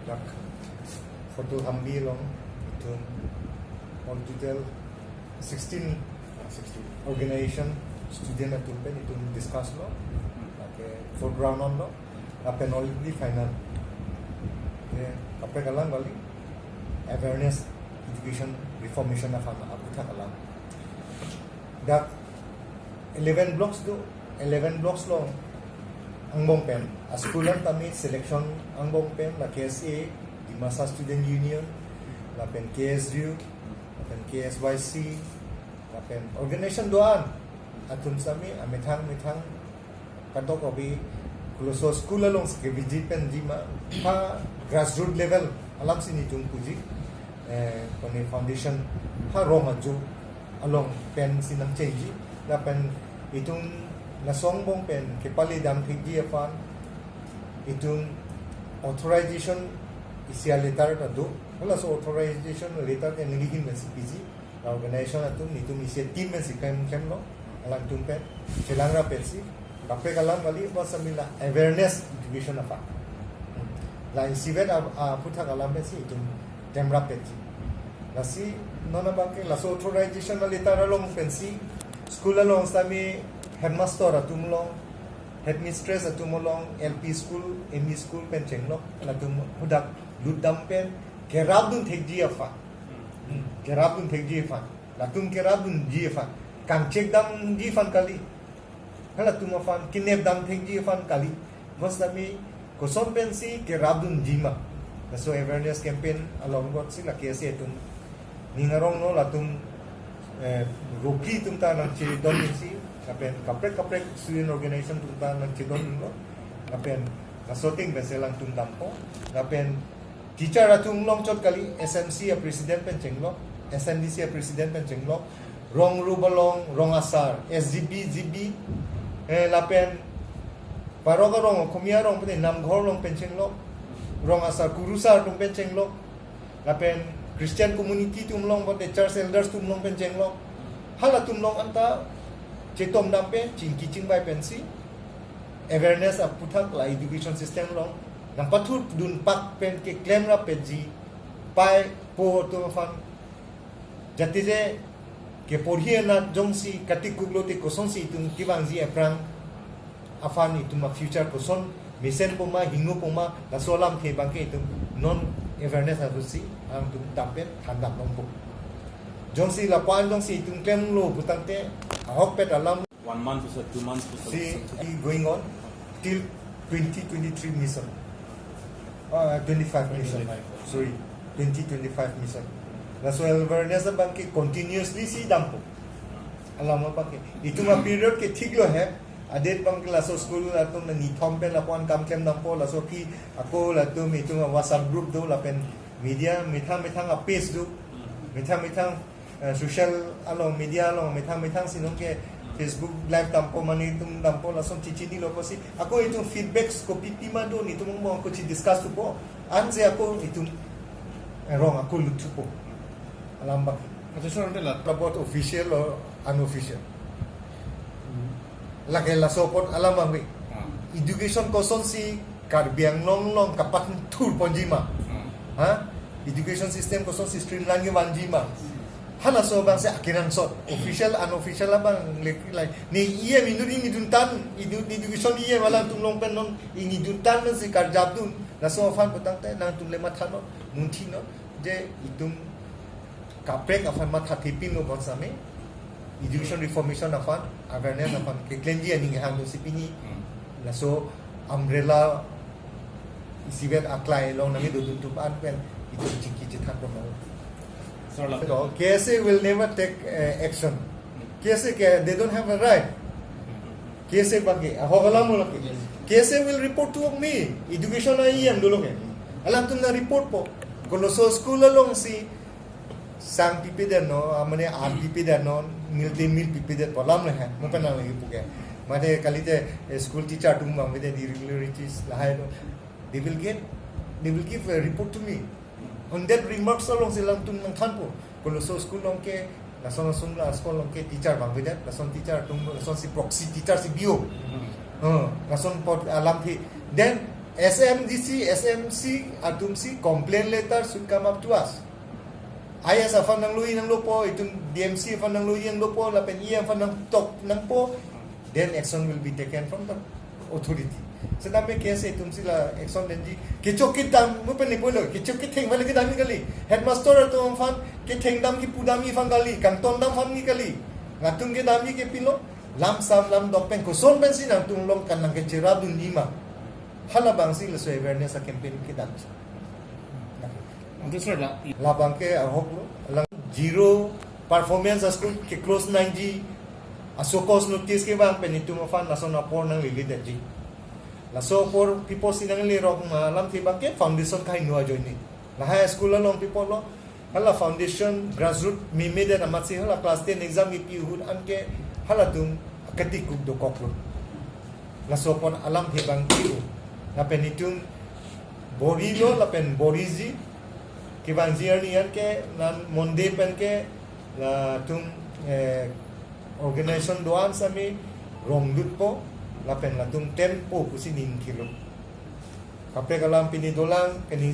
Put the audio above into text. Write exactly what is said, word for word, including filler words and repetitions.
Dak Photo Hambi along itum all total sixteen, ah, sixteen organization student atum pen itum discuss lo. Lake fourth round onlo. Lapen already final. Ke kaprek alam kali, awareness education reformation aphan aputhak alam. Dak eleven blocks do, eleven blocks along angbong pen, a school an tame selection angbong pen, la K S A, Dimasa Student Union, lapen K S U, lapen K S Y C, lapen organization do-an atum sitame amethang methang kadokave koloso school alongsi ke visit penji ma, ha grassroots level alamsi netum puji, eh, kone foundation ha rong ajo along pensi nangchengji, lapen itum laso angbong pen kepale dam thekji aphan itum authorization isi a letter ta do, halaso authorization letter ke nelihin pensi piji, organization atum netum isi a team pensi klem klemlo, alangtum pen chelang rapetsi kaprek alam kali, bonsitame la awareness education aphan. Hmm. La isivet a, aputhak alam pensi itum klem rapetsi. Lasi non abangke laso authorization a letter along pensi school along sitame headmaster atum along, headmistress atum along, L P school, M E school pen chenglok, latum hadak lutdam pen kerapdun thekji aphan. Hmm, kerapdun thekji aphan. Latum kerapdunji aphan, kangchek damji aphan kali. Halatum aphan kenep dam thekji aphan kali. Bonsitame koson pensi kerapdunji ma, laso awareness campaign along botsi la K S A atum ning arong no, latum, eh, Rokri atum ta nangchedondunsi, lapen kaprek kaprek student organization atum ta nangchedondunlo, lapen laso ateng pensi alangtum dampo, lapen teacher atum longchot kali, S M C a president pen chenglok, S N D C a president pen chenglok, rong rubalong, rong asar, S G B, G B, eh, lapen parok arong, Okhomia arong pen, Namghor along pen chenglok, rong asar, kurusar atum pen chenglok, lapen Christian community atum along, bote church elders atum along pen chenglok, halatum along anta chetom dam pen, chingki chingbai pensi awareness aputhak la education system along nangpathurdun pak pen keklem rapetji, pai po atum aphan, jati je keporhi anat jongsi katikuk lote kosonsi itum kevangji aphrang aphan itum a future koson mesenpo ma, hingnopo ma, laso alamthe abangke itum non awareness arusi alangtum dam pen thandam longpo. Jongsi lapu-an jongsi itum klemlo putangte, ahokpet alam One month or so, two months or so. See, it going on till twenty twenty-three mission. Uh, twenty-five mission. Twenty twenty-five. Sorry, twenty twenty-five mission. Laso awareness abangke continuously si dampo. Alam abangke. Itum a period ke thik lo he. Adet abangke laso school atum nithom pen lapu-an kam klem dampo, laso aphi ako latum itum a WhatsApp group do, lapen media methang methang a page do. Methang methang eh, social along, media along, methang methang si nonke Facebook live dampo, mane itum dampo, lason chichinilo pusi. Ako itum feedbacks kopi pima do, netum angbong ako chi-discuss thupo. Ansi ako itum, eh, rong ako lut thupo. Alam abang. Acha, sir, ante la. About official or unofficial. Lake laso apot alam abang. Ah. Education kosonsi Karbi Anglong along kapathan thurponji ma. Hmm. Ha? Education system kosonsi streamline kevanji ma. Halaso abangsi akenangsot. Official, unofficial abang lek lai. Ne E M inut ingiduntan, inut education E M alangtum along pen non ingiduntan pensi karjapdun. Laso aphan putangte nangtum le mathanon, munthinon. Je itum kaprek aphan mathathepinlo bonsitame, education reformation aphan, awareness aphan keklemji aning hang dosi pini. Hmm. Laso umbrella isivet aklai along nangkedodun atum an pen itum chingki chethan pon nang. Sir, la- So, K S A will never take, eh, action. K S A ke, they don't have a right. K S A abangke, ahok alam lo ke. Yes. K S A will report to me. Education a E M dolo ke. Alangtum nang report po. Koloso school alongsi sang pipedet non, ah, mane ar pipedet non, mid day meal pipedet po alam le he, mo pen nanglagi puke. Mane kalite, eh, school teacher atum abang mane irregularities lahai lo. They will get, they will give a report to me. On that remarks alongsi alangtum nangthanpo. Koloso school along ke, lason lason la school along ke teacher abang pipedet, lason teacher atum, lasonsi proxy teacher si biyo. Hmm. Huh, lason apot alamthe. Then, S M D C, S M C atum si complaint letter should come up to us. I S aphan nanglo-i nanglopo, itum D M C aphan nanglo-i nanglopo, lapen E M aphan nangtok nangpo, then action will be taken from the authority. Setame case itum si la action denji. Kechok kedam, mo pen lipo lo, kechok ketheng vale kedam kali. Headmaster atum aphan ketheng dam kipu dam aphan kali, kangton dam aphan ni kali. Latum kedam ke pilo, lam sam lam dok pen koson pensi nangtum along kan nangkecherap dunji ma. Halabangsi laso awareness a campaign kedam. Anke sir la, Labang ke ahok lo, alang zero performance a school ke close nangji, a show cause notice kevang pen itum aphan lason apor nanglele detji. Laso apor pipo si nangle rok ma alamthe abang ke foundation kahingno ajoine. Lahai school along pipo lo, hala foundation grassroot meme det amatsi hala class ten exam kipi ahut anke halatum ketikuk dokok lo. Laso apor alamthe abang ke-o. Lapen itum bor-ilo lapen boriji. Kevangji arni anke non Monday pen ke latum, eh, organization do-an sami rong lutpo lapen latum tempo pusi ning kilo. Kaprek alam pini dolang, kani